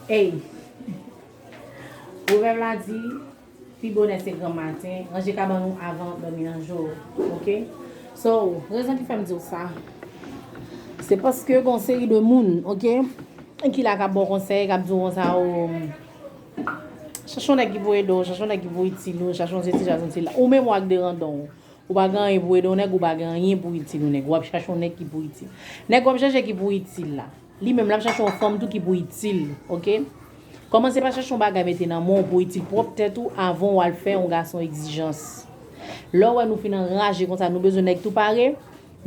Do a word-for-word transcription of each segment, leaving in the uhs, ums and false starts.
Ey, pwovèb la di, pi bonè se granmaten, ranje kabann ou avan dòmi nan je w, oke? So, rezon ki fè m di w sa, se paske gon seri de moun, oke, ki la k ap ba w konsèy, k ap di w konsa, o, chache yon nèg ki pou ede w, chache yon nèg ki pou itil ou, chache yon sesi, chache yon sela. Ou menm w ak de randon w. Ou pa gen anyen pou ede yon nèg, ou pa gen anyen pou itil yon nèg. W ap chache yon nèg ki pou itil. Nèg w ap chache ki pou itil la, li menm l ap chache yon fanm tou ki pou itil, oke? Kòmanse pa chache yon bagay mete nan men w pou itil pwòp tèt ou avan w al fè yon gason egzijans. Lè w wè nou fin anraje konsa, nou bezwen nèg tou pare,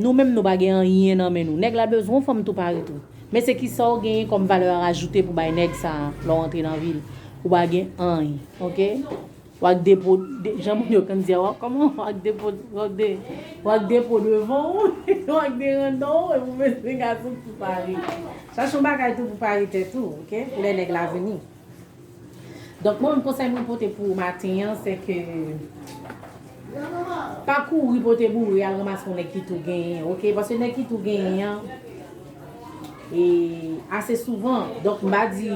nou menm nou pa gen anyen nan men nou. Nèg la bezwen yon fanm tou pare tou. Men se kisa w genyen kòm valè ajoute pou bay nèg sa a lè w antre nan vi l? Ou pa gen anyen, oke? W ak de po, de, jan moun yo konn di a, w ak kòman, w ak de po, w ak de, w ak de po devan w, w ak de randon w, epi w bezwen gason pou pare. Chache yon bagay tou pou pare tèt ou, oke? Pou lè nèg la vini. Donk, mwen menm konsèy mwen pote pou ou maten an, se ke pa kouri pote boure al ranmase yon nèg ki tou genyen, oke? Paske nèg ki tou genyen an, e ase souvan, donk m pa di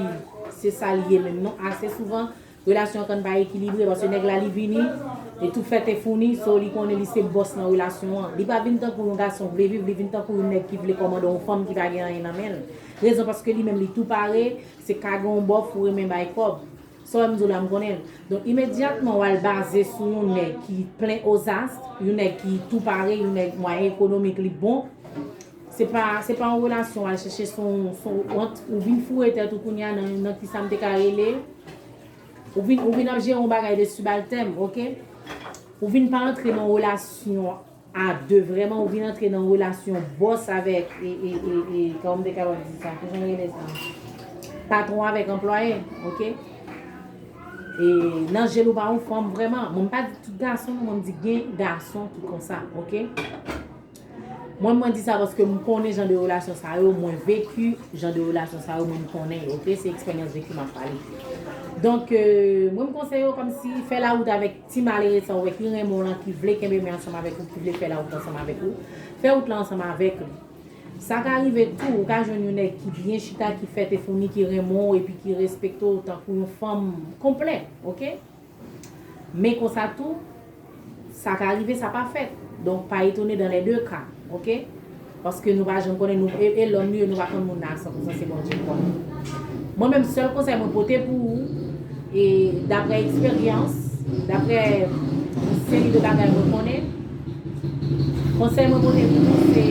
se sa l ye menm non, ase souvan, relasyon an konn pa ekilibre, paske nèg la li vini, e tout fèt e founi, so li konnen li se bòs nan relasyon an. Li pa vin tankou yon gason vle viv, li vin tankou yon nèg ki vle kòmande yon fanm ki pa gen anyen nan men l. Rezon paske li menm li tou pare, se kage yon bòf ou renmen bay kòb. Sa w wè m di w la, m konnen l. Donk, imedyatman w al baze sou yon nèg ki plen ozast, yon nèg ki tou pare, yon nèg mwayen ekonomik li bon, se pa, se pa yon relasyon w al chèche, se yon, se yon, ou vin foure tèt ou kounye a nan, nan kisa m te ka rele, ou vin, ou vin ap jere yon bagay de sibaltèm, oke? Ou vin pa antre nan relasyon a de, vrèman, ou vin antre nan relasyon bòs avèk, e, e, e, e, kòman m te kapab di sa? Kijan rele sa? Patwon avèk anplwaye, oke? E nan je l ou pa yon fanm vrèman. Mwen m pa di tout gason, non, mwen m di gen gason ki konsa, oke? Mwen, mwen di sa paske m konnen jan de relasyon sa yo, mwen veki jan de relasyon sa yo, mwen m konnen yo, oke? Se eksperyans veki m ap pale. Donk, euh, mwen m konseye yo kòmsi fè lawout avèk ti malere sa w wè ki renmen w lan, ki vle kenbe men ansanm avèk ou, ki vle fè lawout ansanm avèk ou. Fè wout lan ansanm avèk li. Sa ka rive tou, ou ka jwenn yon nèg ki byen chita, ki fèt e founi, ki renmen w epi ki respekte w tankou yon fanm konplè, oke? Men konsa tou, sa ka rive, sa pa fèt. Donk, pa etone dans les deux cas, oke? Paske nou pa janm konnen, nou, e, e lòm nou ye, nou pa konn moun nan a san pousan, se Bondye k konnen. Mwen menm, sèl konsèy mwen pote pou ou, e daprè eksperyans, daprè yon seri de bagay mwen konnen, konsèy mwen pote pou ou, se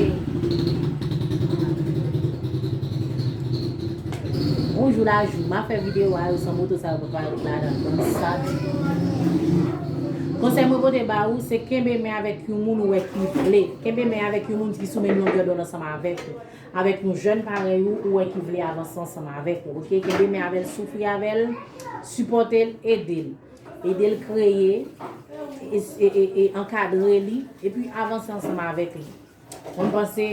yon jou la jou, m a fè videyo a yo san moto sa yo pa parèt ladan, bann sat. Konsèy mwen pote ba ou, se kenbe men avèk yon moun ou wè ki vle. Kenbe men avèk yon moun ki sou menm longè dond ansanm avèk ou. Avèk yon jèn parèy ou, ou wè ki vle avanse ansanm avèk ou, oke? Kenbe men avè l, soufri avè l, sipòte l, ede l. Ede l kreye, e, e, e, e ankadre li, epi avanse ansanm avèk li. Mwen panse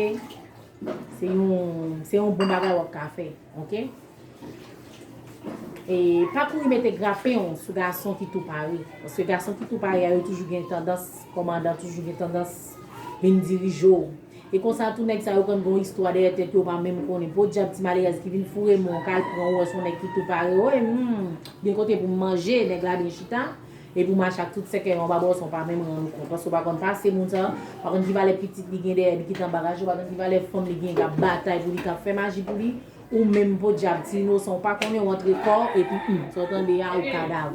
se yon, se yon bon bagay w ap ka fè, oke? E pa kouri mete grapen w sou gason ki tou pare. Paske gason ki tou pare a, yo toujou gen tandans, kòmandan toujou gen tandans vin dirije w. E konsa tou, nèg sa yo konn gen yon istwa dèyè tèt yo, w pa menm konnen. Podyab, ti malerèz ki vin foure men w, k al pran w, wè se yon nèg ki tou pare. Wi, hmm, gen kote pou m manje, nèg la byen chita. Epi w mache ak tout sèkèy an, w pa bò sa, w pa menm rann ou kont. Paske w pa konn pase moun sa, w pa konn ki valè pitit li gen dèyè li kite anba raj, w pa konn ki valè fanm li gen k ap batay pou li, k ap fè maji pou li. Ou menm, podyab, ti inosan, w pa konnen, w antre kò w, epi, hmm, sa w tande a, ou kadav.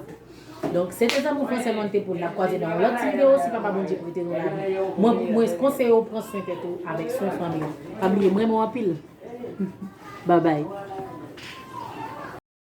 Donk, se te zanmi w Fransèl mwen te pou n ap kwaze nan yon lòt ti videyo, si Papa Bondye prete nou lavi. Mwen, mwen konseye w pran swen tèt ou avèk swen fanmi w. Pa bliye, m renmen w anpil. Babay.